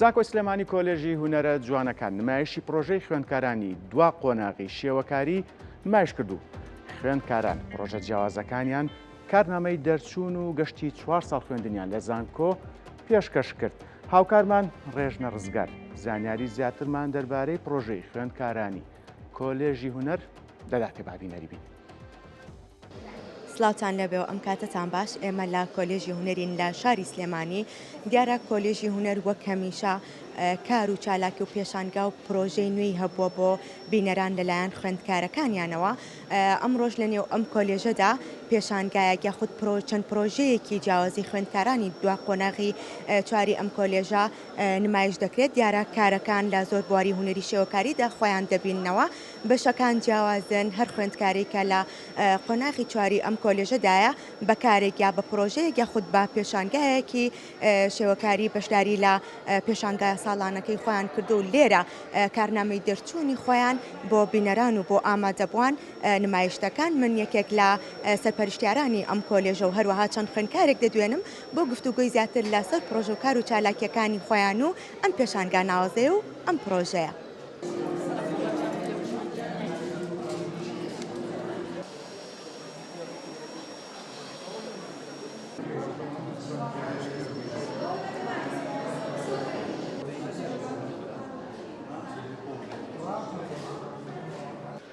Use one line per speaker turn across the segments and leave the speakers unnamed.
زانکۆی سلێمانی کۆلێژی هونەرە جوانەکان نمایشی پڕۆژەی خوێندکارانی دوا قۆناغی شێوەکاری نمایش کرد و خوێندکاران پڕۆژە جیاوازەکانیان کارنامەی دەرچوون و گەشتی چوار ساڵ خوێندنیان لە زانکۆ پێشکەش کرد. هاوکارمان ڕێژنە ڕزگار زانیاری زیاترمان دەربارەی پڕۆژەی خوێندکارانی کۆلێژی هونەر دەداتێ با بینەری بین.
سڵاوتان لێبێ و ئەم کاتەتان باش ئێمە لە کۆلێژی هونەرین لە شاری سلێمانی دیارە کۆلێژی هونەر وەک هەمیشە کار و چالاکی و پێشانگا و پرۆژەی نوێی هەبووە بۆ بینەران لەلایەن خوێندکارەکانیانەوە ئەمڕۆش لە نێو ئەم کۆلێژەدا پێشانگایەک یاخود پرۆ چەند پرۆژەیەکی جیاوازی خوێندکارانی دوا قۆناغی چواری ئەم کۆلێژە نمایش دەکرێت دیارە کارەکان لە زۆر بواری هونەری شێوەکاریدا خۆیان دەبیننەوە بەشەکان جیاوازن، هەر خوێندکارێک کە لە قۆناغی چواری ئەم کۆلێژەدایە بە کارێک یا بە پرۆژەیەک یاخود بە پێشانگایەکی شێوەکاری بەشداری لە پێشانگا ساڵانەکەی خۆیان کردو و لێرە کارنامەی دەرچوونی خۆیان بۆ بینەران و بۆ ئامادەبووان نمایش دەکەن. من یەکێک لە سەرپەرشتیارانی ئەم کۆلێژە و هەروەها چەند خوێندکارێک دەدوێنم بۆ گفتوگۆی زیاتر لەسەر پرۆژە و کار و چالاکییەکانی خۆیان و ئەم پێشانگا ناوازەیە و ئەم پرۆژەیە.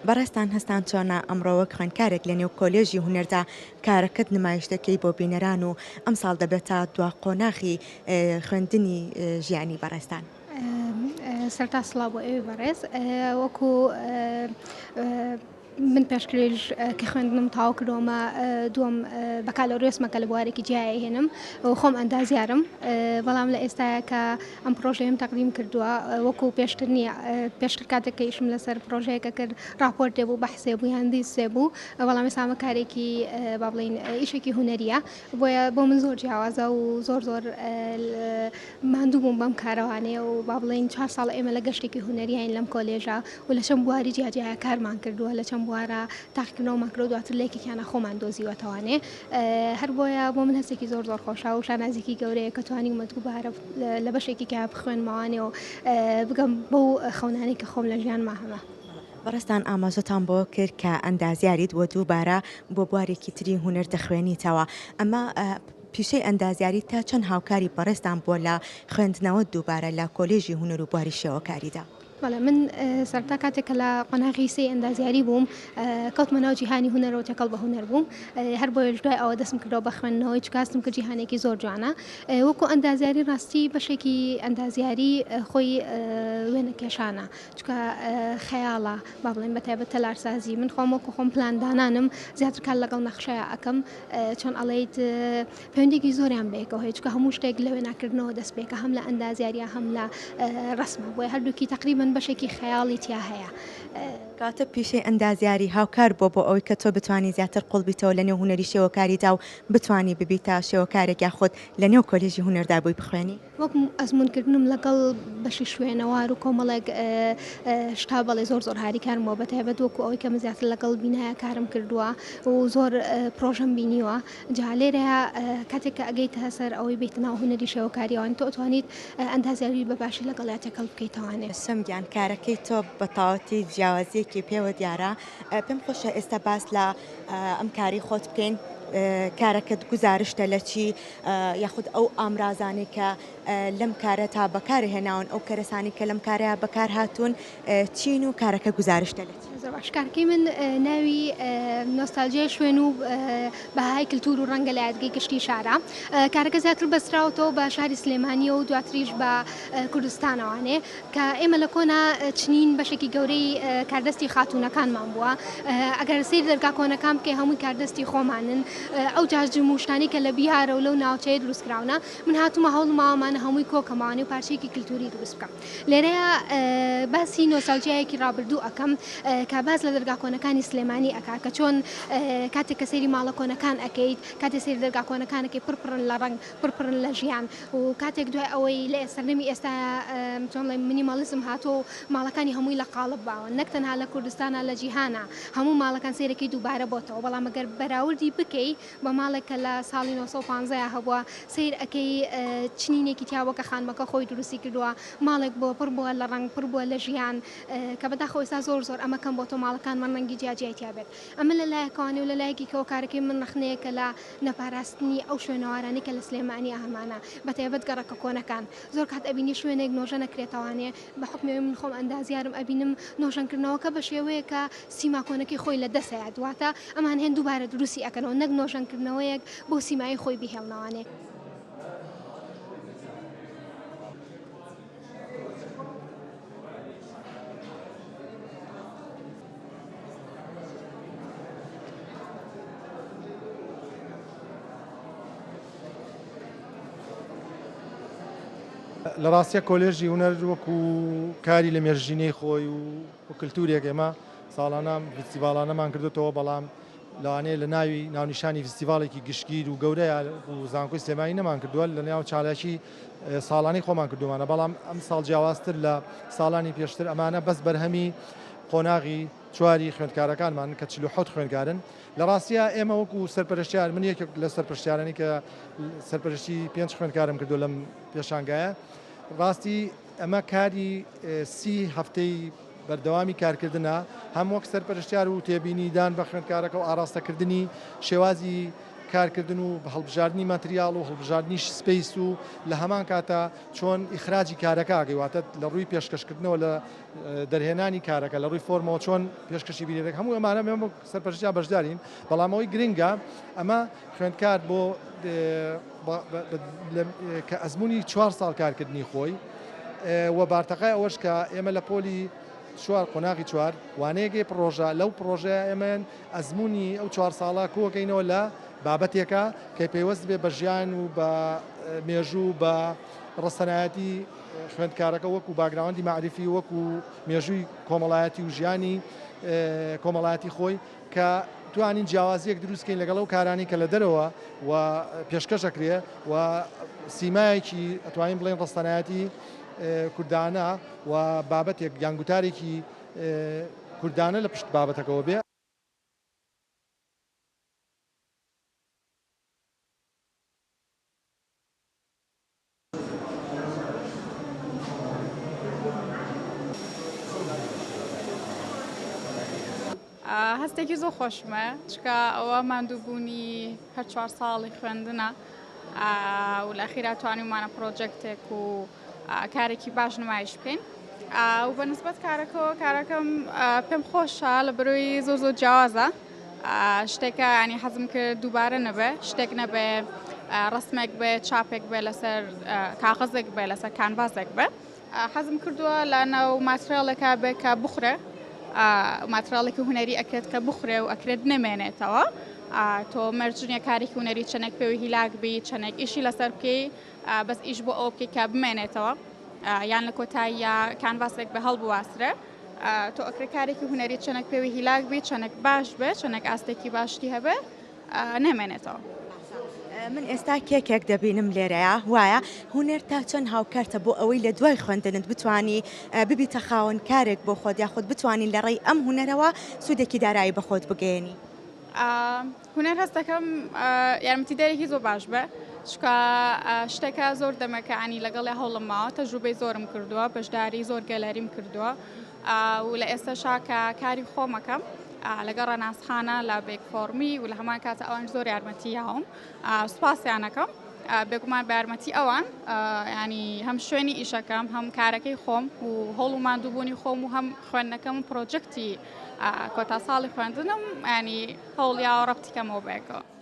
بەڕێزتان هەستان چۆنە ئەمڕۆ وەک خوێندکارێک لە نێو کۆلێژی هونەردا کارەکەت نمایش دەکەی بۆ بینەران و ئەمساڵ دەبێتە دوا قۆناغی خوێندنی ژیانی بەڕێزتان؟
سەرتا سڵاو بۆ ئێوەی بەڕێز وەکو من پێشکرێژ کە خوێندنم تاو کردۆمە دووەم بەکالۆریۆسمە کە لە بوارێکی جیایە هێنم و خۆم ئەندازیارم بەڵام لە ئێستاە کە ئەم پرۆژەیەم تەقدیم کردووە وەکو پێشتر نییە پێشتر کاتێک کە ئیشم لەسەر پرۆژەیەکە کرد راپۆرتێ بوو بەحسێ بوو یان دیسێ بوو بەڵام ئێستا ئەمە کارێکی با بڵێین ئیشێکی هونەریە بۆیە بۆ من زۆر جیاوازە و زۆر زۆر ماندوو بووم بەم کارەوانەیە و با بڵێین چوار ساڵە ئێمە لە گەشتێکی هونەریین لەم کۆلێژە و لە چەند بواری جیاجیایا کارمان کردووە لە چەند بوارە تاقیکردنەوەمان کردووە دواتر لە یەکێکیانە خۆمان دۆزیوەتەوانێ هەر بۆیە بۆ من هەستێکی زۆر زۆر خۆشە و شانازیکی گەورەیە کە توانیومە دووبارە لە بەشێکی کە بخوێنمەوانێ و بگەم بەو خەونانەی کە خۆم لە ژیانما هەمە.
بەڕێزتان ئاماژەتان بەوە کرد کە ئەندازیاریت و دووبارە بۆ بوارێکی تری هونەر دەخوێنیتەوە ئەمە پیشەی ئەندازیاری تا چەند هاوکاری بەڕێزتان بووە لە خوێندنەوە دووبارە لە کۆلێژی هونەر و بواری شێوەکاریدا؟
بەڵێ من سەرەتا کاتێک کە لە قۆناغی سێی ئەندازیاری بووم کەوتمە ناو جیهانی هونەرەوە تێکەڵ بە هونەر بووم هەر بۆیەش دوای ئەوە دەستم کردەوە بە خوێندنەوەی چونکە هەستم کرد جیهانێکی زۆر جوانە وەکو ئەندازیاری ڕاستی بەشێکی ئەندازیاری خۆی وێنەکێشانە چونکە خەیاڵە با بڵێین بە تایبەت تەلارسازی من خۆم وەکو خۆم پلاندانانم زیاتر کار لەگەڵ نەخشەیا ئەکەم چۆن ئەڵێیت پەیوەندیەکی زۆریان بەیەکەوە هەیە چونکە هەموو شتێک لە وێناکردنەوە دەست پێکە هەم لە ئەندازیاریە هەم لە ڕەسمە بۆیە هەردووکی تەقریبەن بەشێکی خەیاڵی تیا هەیە.
کەواتە پیشەی ئەندازیاری هاوکار بووە بۆ ئەوەی کە تۆ بتوانی زیاتر قوڵ بیتەوە لە نێو هونەری شێوەکاریدا و بتوانی ببیتە شێوەکارێک یاخود لە نێو کۆلێژی هونەردا بووی بخوێنی؟
وەک ئەزموونکردنم لەگەڵ بەشی شوێنەوار و کۆمەڵێک شتا بەڵێ زۆر زۆر هاریکارم بووە بەتایبەت وەکو ئەوەی کە من زیاتر لەگەڵ بینایە کارم کردووە و زۆر پرۆژەم بینیوە جا لێرەیە کاتێک کە ئەگەیتە سەر ئەوەی بێیتە ناو هونەری شێوەکاریەوە تۆ ئەتوانیت ئەندازیاری بە باشی لەگەڵیا تێکەڵ بکەیتەوانێ.
سم گیان کارەکەی تۆ بە تەواوەتی جیاوازیەکی پێوە دیارە پێم خۆشە ئێستا باس لە ئەم کارەی خۆت بکەین کارەکەت گوزارشتە لە چی یاخود ئەو ئامرازانەی کە لەم کارە تا بەکار هێناون ئەو کەرەسانی کە لەم کارەیە بەکار هاتوون چین و کارەکە گوزارشتە لە چی؟
زۆر باش کارەکەی من ناوی نۆستالجیای شوێن و بەهای کلتور و ڕەنگە لە یادگەی گشتی شارە کارەکە زیاتر بەستراوەتەوە بە شاری سلێمانیەوە و دواتریش بە کوردستانەوانێ کە ئێمە لە کۆنا چنین بەشێکی گەورەی کاردەستی خاتوونەکانمان بووە ئەگەر سەیری دەرگا کۆنەکان بکەی هەمووی کاردەستی خۆمانن ئەو جاجم و شتانەی کە لە بیارە و لەو ناوچەیە دروست کراونە من هاتوومە هەوڵم ماوەمانە هەمووی کۆکەمەوانێ و پارچەیەکی کلتوری دروست بکەم لێرەیە باسی نۆستالجیایەکی ڕابردوو ئەکەم کە باس لە دەرگا کۆنەکانی سلێمانی ئەکا کە چۆن کاتێک کە سەیری ماڵە کۆنەکان ئەکەیت کاتێ سەیری دەرگا کۆنەکان ئەکەی پڕ پڕن لە ڕەنگ پڕ پڕن لە ژیان و کاتێک دوای ئەوەی لە سەردەمی ئێستا چۆن بڵێم minimalism هاتووە و ماڵەکانی هەمووی لە قاڵب باوە نەک تەنها لە کوردستانا لە جیهانا هەموو ماڵەکان سەیرەکەی دووبارە بۆتەوە بەڵام ئەگەر بەراوردی بکەی. ئەکەی بە ماڵێک کە لە ساڵی 915 یا هەبووە سەیر ئەکەی چنینێکی تیا بووە کە خانمەکە خۆی دروستی کردووە ماڵێک بووە پڕ بووە لە ڕەنگ پڕ بووە لە ژیان کە بەداخەوە ئێستا زۆر زۆر ئەمە کەم بۆتەوە ماڵەکانمان ڕەنگی جیا جیای تیا بێت ئەمە لە لایەکەوانێ و لە لایەکی کەوە کارەکەی من ڕەخنەیەکە لە نەپاراستنی ئەو شوێنەوارانەی کە لە سلێمانیا هەمانە بەتایبەت گەڕەکە کۆنەکان زۆر کات ئەبینی شوێنێک نۆژە نەکرێتەوانێ بە حوکمی ئەوەی من خۆم ئەندازیارم ئەبینم نۆژەنکردنەوەکە بە شێوەیەکە سیما کۆنەکەی خۆی لە دەست ئەیات واتە ئەمان هێن دووبارە دروستی ئەکەنەوە نەک نۆژەنکردنەوەیەک بەو سیمایەی خۆی بیهێڵنەوانێ.
لە ڕاستیا کۆلێژی هونەر وەکو کاری لە مێژینەی خۆی و کللتورێک ئێمە ساڵانە فیستیڤاڵانەمان کردوتەوە بەڵام لەوانەیە لە ناوی ناونیشانی فیستیڤاڵێکی گشتگیر و گەورەیە و زانکۆی سلێمانی نەمان کردووە لە ناو چالاکی ساڵانەی خۆمان کردومانە بەڵام ئەم ساڵ جیاوازتر لە ساڵانی پێشتر ئەمانە بەس بەرهەمی قۆناغی چواری خوێندکارەکانمان کە 47 خوێندکارن لە ڕاستیا ئێمە وەکو سەرپەرشتیار من یەکێک لە سەرپەرشتیارانی کە سەرپەرشتی پێنج خوێندکارم کردو لەم پێشانگایە ڕاستی ئەمە کاری سی هەفتەی بەردەوامی کارکردنە هەم وەک سەرپەرشتیار و تێبینیدان بە خوێندکارەکە و ئاراستەکردنی شێوازی کارکردن و هەڵبژاردنی ماتریاڵ و هەڵبژاردنی space و لە هەمان کاتە چۆن ئیخراجی کارەکە ئەکەی واتە لە ڕووی پێشکەشکردنەوە لە دەرهێنانی کارەکە لە ڕووی فۆرمەوە چۆن پێشکەشی بینەرێک هەموو ئەمانە ئێمە وەک سەرپەرشتیار بەشدارین بەڵام ئەوەی گرنگە ئەمە خوێندکار بۆ کە ئەزمموی چوار ساڵ کارکردنی خۆی و بارتەقای ئەوەش کە ئێمە لە پۆلی چوار قۆناغی چوار وانەیەگەی پڕۆژە لەو پڕۆژەیە ئێمە ئەزمموی ئەو چوار ساڵە کۆکەینەوە لە بابەتێکە کە پەیوەست بێ بە ژیان و بە مێژوو بە ڕەسەنایەتی خوێندکارەکە وەکو باگراوەندی مەعریفی وەکو مێژووی کۆمەڵایەتی و ژیانی کۆمەڵایەتی خۆی کە توانین جیاوازیەک دروستکەین لەگەڵ ئەو کارانی کە لە دەرەوە و پێشکەش ئەکرێ و سیمایەکی ئەتوانین بڵێن ڕەسەنایەتی کوردانە و بابەتێک یان گوتارێکی کوردانە لە پشت بابەتەکەوە بێ.
هەستێکی زۆر خۆشمە چکە ئەوە ماندووبوونی هەر چوار ساڵی خوێندنە و لە ئەخیرا توانیومانە پرۆجێکتێک و کارێکی باش نمایش بکەین و بە نسبەت کارەکەەوە کارەکەم پێم خۆشە لە بەرۆی زۆر زۆر جیاوازە شتێکە ینی حەزم کرد دووبارە نەبێ شتێک نەبێ ڕسمێک بێ چاپێک بێ لەسەر کاغەزێک بێ لەسەر کانڤاسێک بێ حەزم کردووە لە ناو ماتریاڵێکا بێ کە بخورێ ماتریاڵێکی هونەری ئەکرێت کە بخورێ و ئەکرێت نەمێنێتەوە تۆ مەرج نییە کارێکی هونەری چەندێک پێوی هیلاک بی چەندێک ئیشی لەسەر بکەی بەس ئیش بۆ ئەوە بکەی کە بمێنێتەوە یان لە کۆتاییە کانڤاسێک بە هەڵبواسرێ تۆ ئەکرێ کارێکی هونەری چەندێک پێوی هیلاک بی چەندێک باش بێ چەندێک ئاستێکی باشتی هەبێ نامێنێتەوە.
من ئێستا کێکێک دەبینم لێرەیە وایە هونەر تا چەند هاوکارتە بۆ ئەوەی لە دوای خوێندنت بتانی ببیتە خاوەن کارێک بۆ خۆت یاخود بتوانین لە ڕێی ئەم هونەرەوە سوودێکی دارایی بە خۆت بگەیەنی؟
هونەر هەست دەکەم یارمەتیدەرێکی زۆر باش بێ چونکە شتێکە زۆر دەمێکە ینی لەگەڵێ هەوڵم ماوە تەجروبەی زۆرم کردووە بەشداری زۆر گەلەریم کردووە و لە ئێستەشا کە کاری خۆمەکەم لەگەڵ ڕەناسخانە لە بێک فۆڕمی و لە هەمان کاتە ئەوان زۆر یارمەتی یاوم سوپاسیانەکەم بێگومان بە یارمەتی ئەوان ینی هەم شوێنی ئیشەکەم هەم کارەکەی خۆم و هەوڵ و ماندووبوونی خۆم و هەم خوێندنەکەم و پرۆجەکتی کۆتا ساڵی خوێندنم ینی هەوڵیاوە ڕەبتی کەمەوە بەیەکەوە.